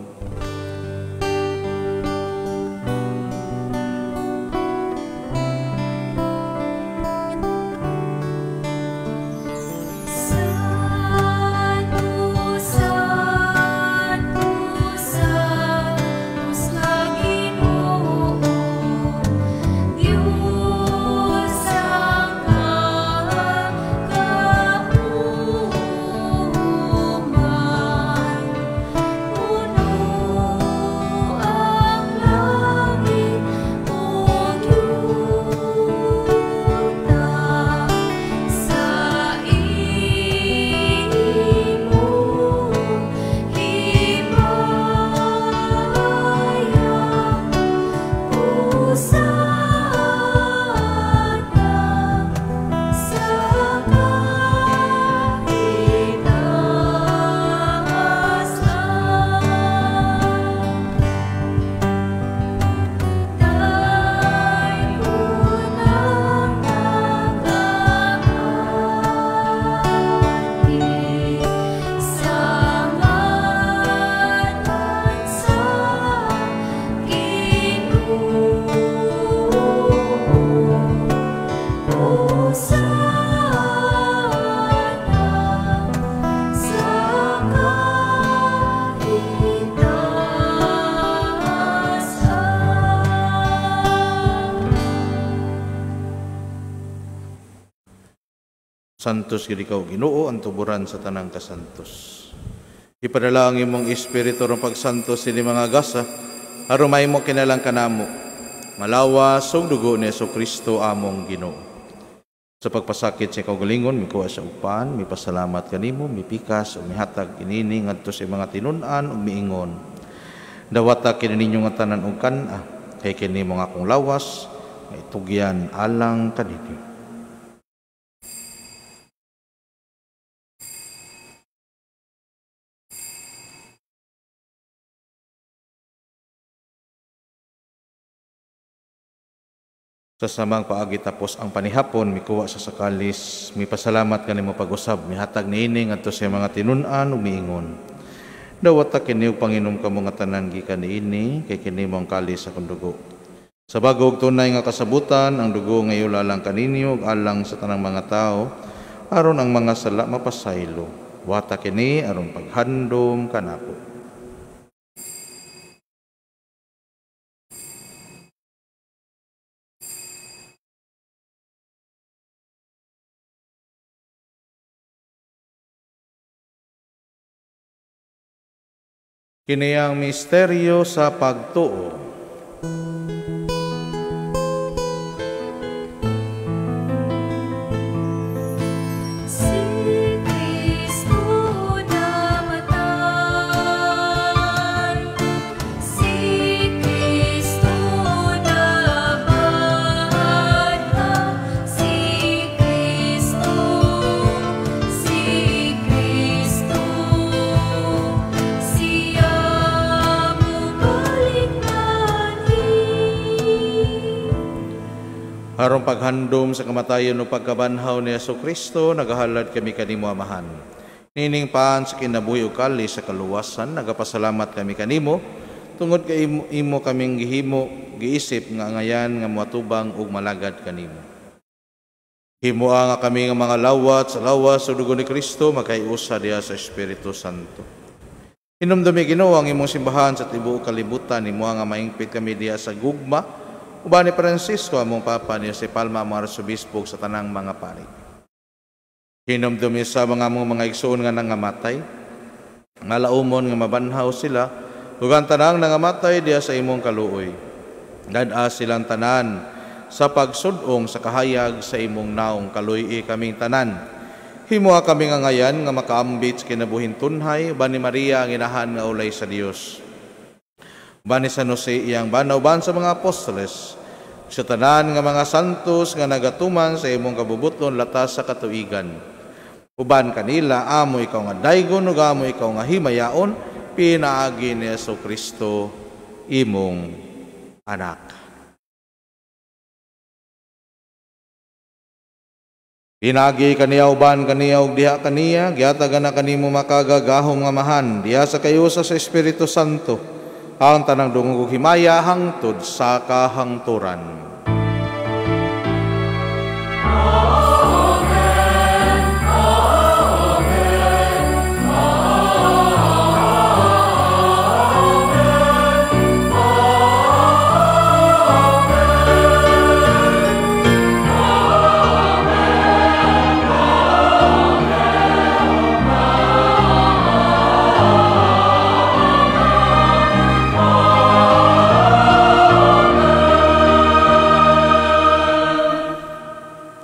Santos gid ikaw Ginoo, ang tuburan sa tanang kasantos. Ipadala ang imong espiritu aron pagsantos sini mga gasa, aron mahimo kinalang kanamo malawas ug dugo ni Hesukristo among Ginoo. Sa pagpasakit sa kaugalingon, mikuha sa upan, mipasalamat kanimo, mipikas ug mihatag inini ngadto sa mga tinun-an ug miingon. Dawata kini ninyo nga tanan og kan-a, kay kini mo akong lawas, nga itugyan alang kaninyo. Sa samang paagi tapos ang panihapon, mikuha sa sakalis, mipasalamat kanimo pag-usab, mihatag niini ngadto sa mga tinun-an ug miingon. Dawata kini ug panginom kamo nga tanan gikan niini, kay kini mo ang kalis sa akong dugo. Sa bago ug tunay nga kasabutan, ang dugo ngayon alang kaninyo ug alang sa tanang mga tao, aron ang mga sala mapasaylo. Wata kini aron paghandom kanako. Kini ang misteryo sa pagtuo. Aron paghandom sa kamatayon o pagkabanhaw ni Jesu Kristo, nagahalad kami kanimo, Amahan. Nining paan sa kinabuhi ug kalis sa kaluwasan, nagapasalamat kami kanimo tungod kay imo kaming gihimo giisip nga angayan nga moatubang ug malagad kanimo. Himoa nga kami nga mga lawat sa lawas ug dugo ni Kristo makaiusa diha sa Espiritu Santo. Hinumdumi, Ginoo, ang imong simbahan sa tibuok kalibutan, himoa nga maingpit kami diha sa gugma uban ni Francisco among Papa, ni Jose Palma among Arsobispo, sa tanang mga pari. Hinumdumi sa mga among mga igsoon nga nangamatay, nga laumon nga mabanhaw sila, ug ang tanang nangamatay diha sa imong kaluoy. Dad-a silang tanan sa pagsud-ong sa kahayag sa imong naong, kaluy-i kaming tanan. Himoa kami nga ngayan nga makaambit sa kinabuhing tunhay uban ni Maria ang inahan nga ulay sa Dios, uban ni San Jose iyang bana, uban sa mga apostoles, sa tanan nga mga santos nga nagatuman sa imong kabubuton latas sa katuigan. Uban kanila amo ikaw nga daygon ug amo ikaw nga himayaon pinaagi ni Jesu Kristo imong anak. Pinaagi kaniya, uban kaniya ug diha kaniya, gihatag na kanimo makagagahom nga Amahan diha sa kayusa sa Espiritu Santo ang tanang dungog ug himaya hangtod sa kahangturan. Amen. Amen. Amen.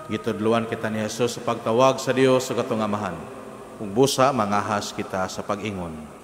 Gitudluan kita ni Jesus sa pagtawag sa Dios sa katong Amahan. Ug busa mangahas kita sa pag-ingon.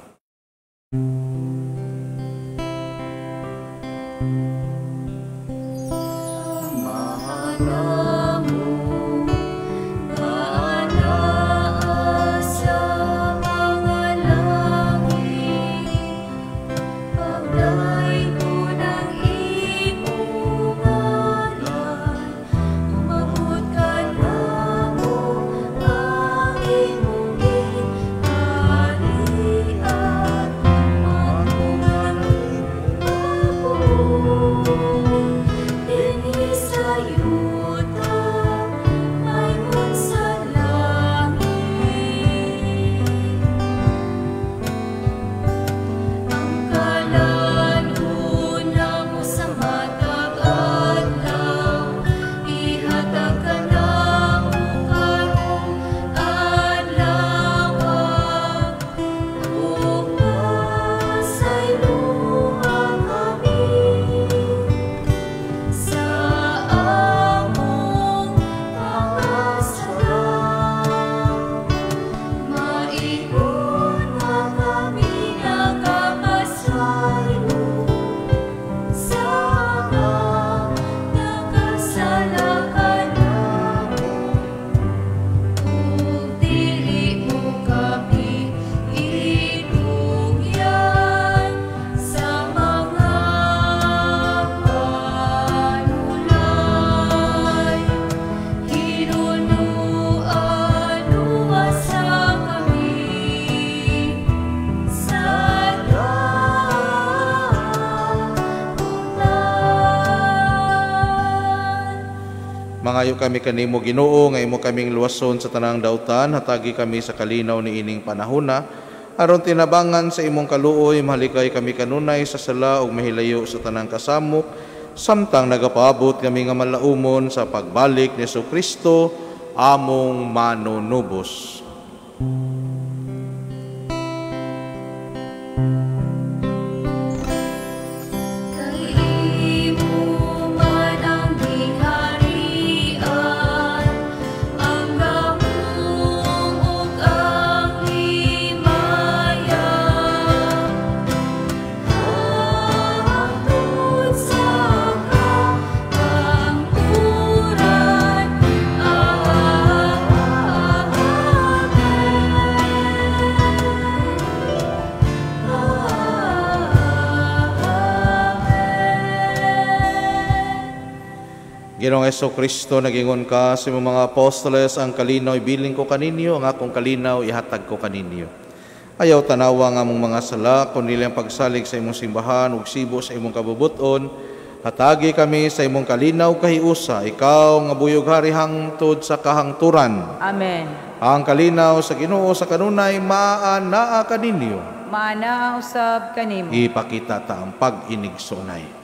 Mangayo kami kanimo, Ginoo, nga imo kaming luwason sa tanang dautan, hatagi kami sa kalinaw ni ining panahona, aron tinabangan sa imong kaluoy, mahalikay kami kanunay sa sala ug mahilayo sa tanang kasamok, samtang nagapaabot kami nga malaumon sa pagbalik ni Jesu Kristo among manunubos. Amen. Ginoong Hesukristo, nagingon ka sa imong mga apostoles, ang kalinaw ibilin ko kaninyo, ang akong kalinaw ihatag ko kaninyo. Ayaw tanawa nga among mga sala, kundi ang pagsalig sa imong simbahan ug sibo sa imong kabubuton. Hatagi kami sa imong kalinaw kahiusa, ikaw nga buyog hari hangtod sa kahangturan. Amen. Ang kalinaw sa Ginoo sa kanunay maanaa kaninyo. Maanaa usab kanimo. Ipakita ta ang pag-inigsunay.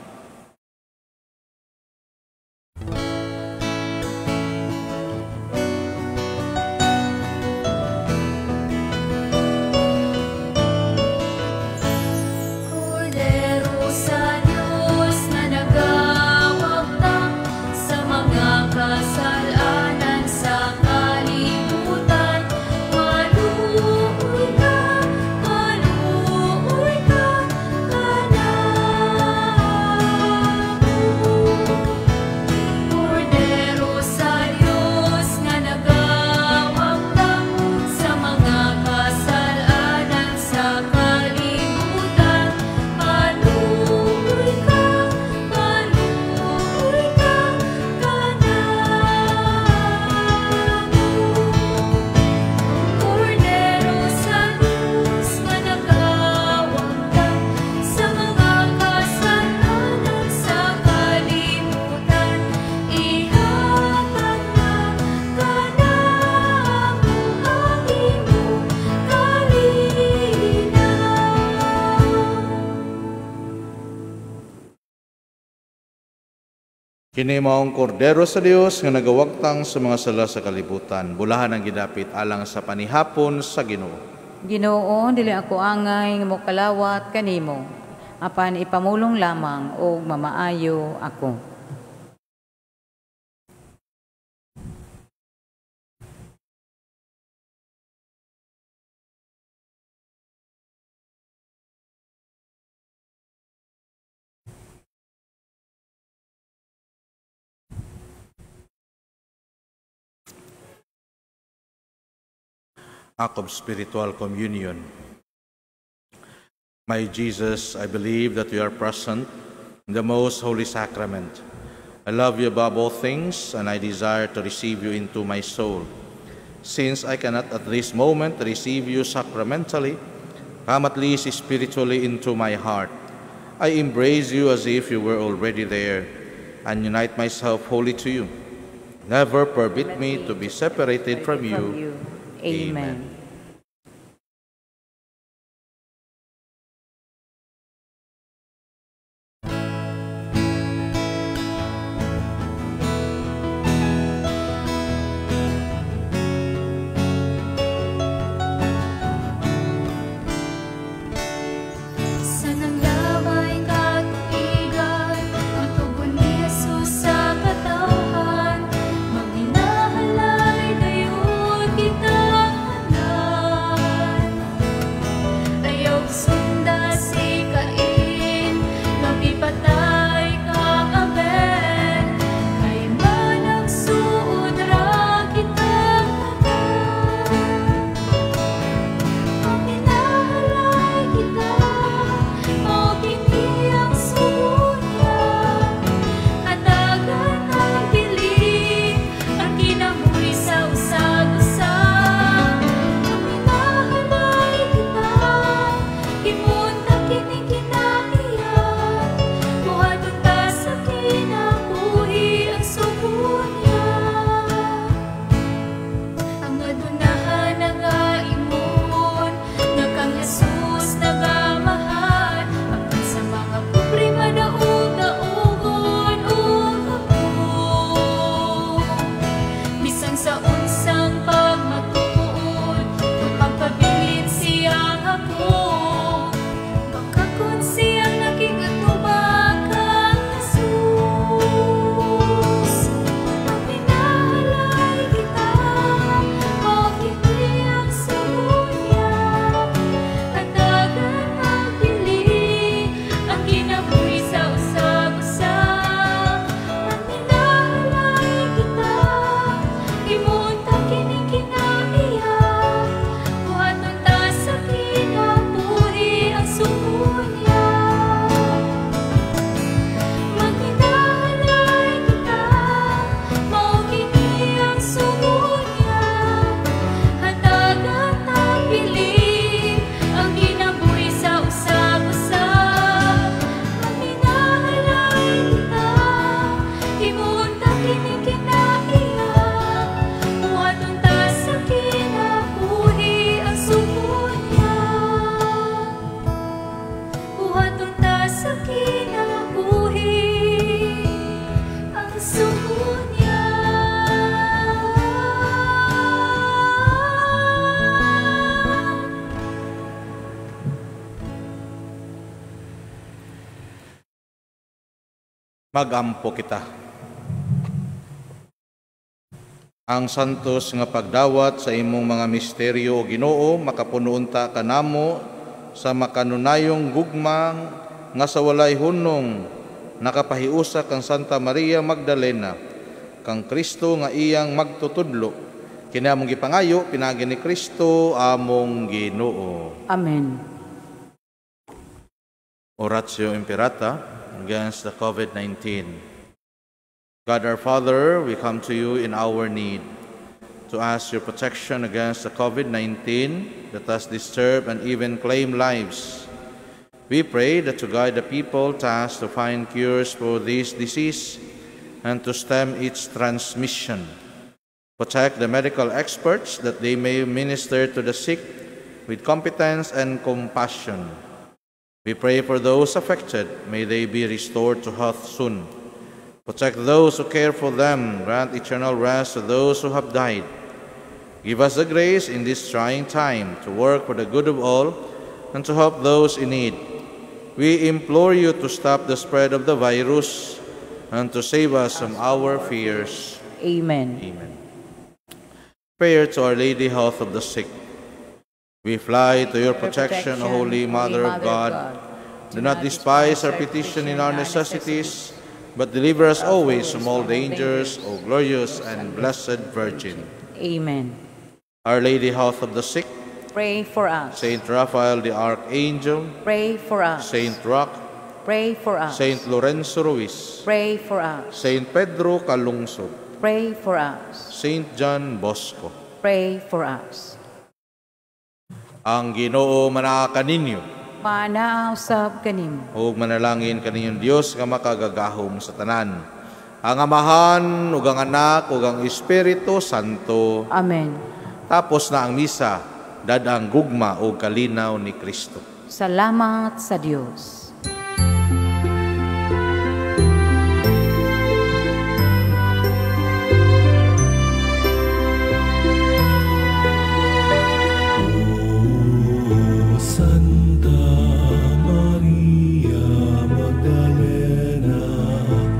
Kini maong kordero sa Dios nga nagawagtang sa mga sala sa kalibutan. Bulahan ang gidapit alang sa panihapon sa Ginoo. Ginoo, dili ako angay nga mokalawat kanimo, apan ipamulong lamang og mamaayo ako. Act of spiritual communion. My Jesus, I believe that you are present in the most holy sacrament. I love you above all things, and I desire to receive you into my soul. Since I cannot at this moment receive you sacramentally, come at least spiritually into my heart. I embrace you as if you were already there, and unite myself wholly to you. Never permit me to be separated from you. Amen. Amen. Kita na. Magampo kita. Ang santos nga pagdawat sa imong mga misteryo o Ginoo makapuno unta kanamo sa makanunayong gugmang nga sa walay hunong nakapahiusa kang Santa Maria Magdalena kang Kristo nga iyang magtutudlo. Kini among gipangayo pinaagi ni Kristo among Ginoo. Amen. Oratio Imperata against the COVID-19. God our Father, we come to you in our need to ask your protection against the COVID-19 that has disturbed and even claimed lives. We pray that to guide the people tasked to find cures for this disease and to stem its transmission. Protect the medical experts that they may minister to the sick with competence and compassion. We pray for those affected. May they be restored to health soon. Protect those who care for them. Grant eternal rest to those who have died. Give us the grace in this trying time to work for the good of all and to help those in need. We implore you to stop the spread of the virus and to save us from our fears. Amen. Amen. Prayer to Our Lady, Health of the Sick. We fly to your protection, O Holy Mother of God. Do not despise our petition in our necessities, but deliver us always from all dangers, O glorious and blessed Virgin. Amen. Our Lady, Health of the Sick, pray for us. Saint Raphael the Archangel, pray for us. Saint Roch, pray for us. Saint Lorenzo Ruiz, pray for us. Saint Pedro Calungsod, pray for us. Saint John Bosco, pray for us. Ang Ginoo manaa kaninyo. Manaa usab kanimo. Ug manalangin kaninyong Dios nga makagagahom sa tanan. Ang Amahan ug ang Anak ug ang Espiritu Santo. Amen. Tapos na ang misa, dad-ang gugma ug kalinaw ni Kristo. Salamat sa Dios.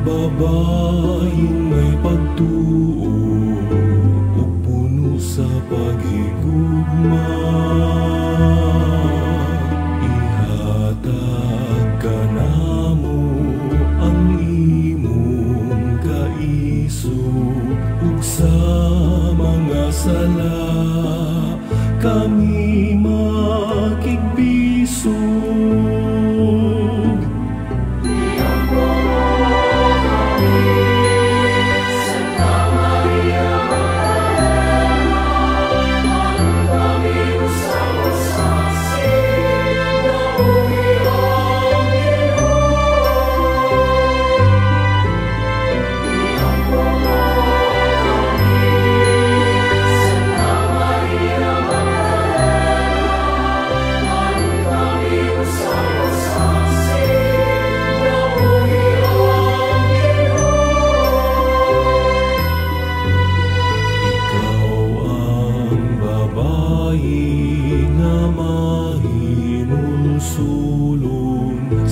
Babaeng may pagtuo ug puno sa paghigugma, ihatag kanamo ang imong kaisog ug sa mga sala kami makigbisog.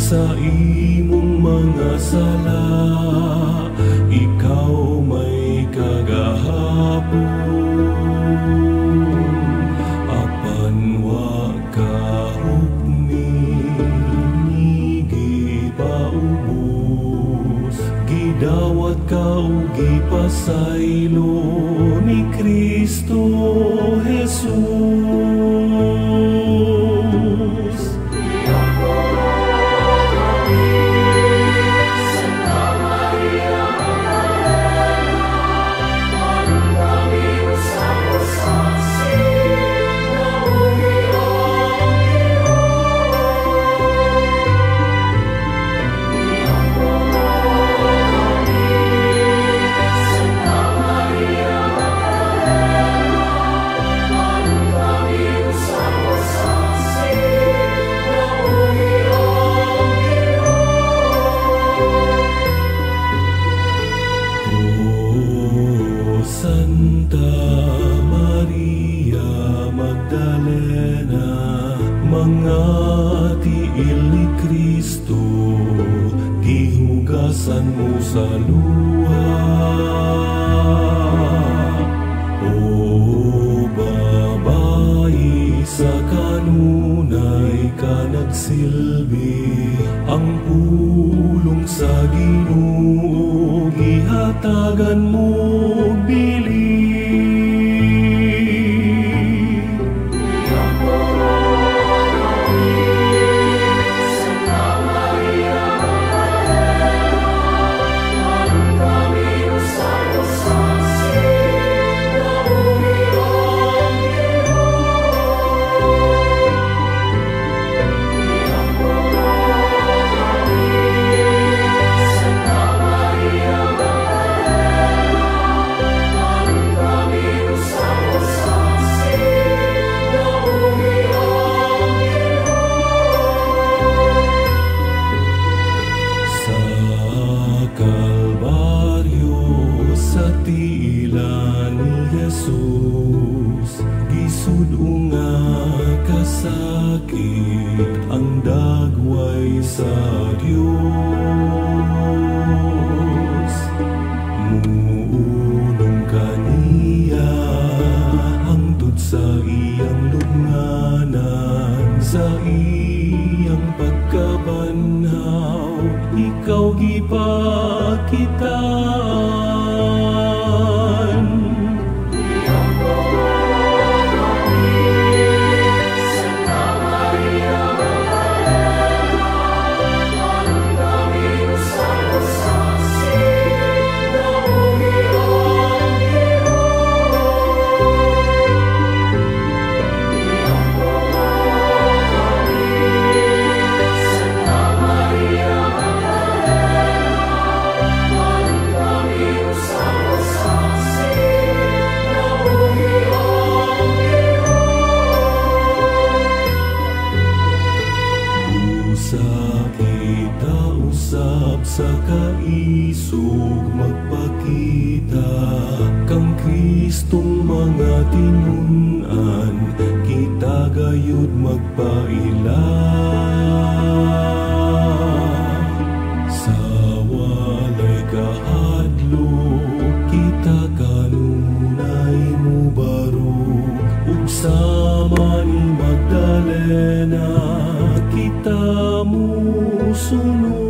Sa imong mga sala, ikaw may kagahapon, apan wa ka hukmi ni gipaubos, gidawat ka ug gipasaylo ni Kristo Jesus. Santa Maria Magdalena, mga tiil ni Kristo, gihugasan Punasan mo sa luha. O babae, sa kanunay ka nagsilbi, ang pulong sa Ginoo gihatagan mo bili. Kasakit ang dagway sa Diyos, muunong kaniya hangtod sa iyang lubnganan, sa iyang pagkabanhaw ikaw gipakitaan. Sa kaisog magpakita kang Kristong mga tinun-an, kita gayud magpaila. Sa walay kahadlok kita kanunay mubarog, ug sama ni Magdalena kita musunod.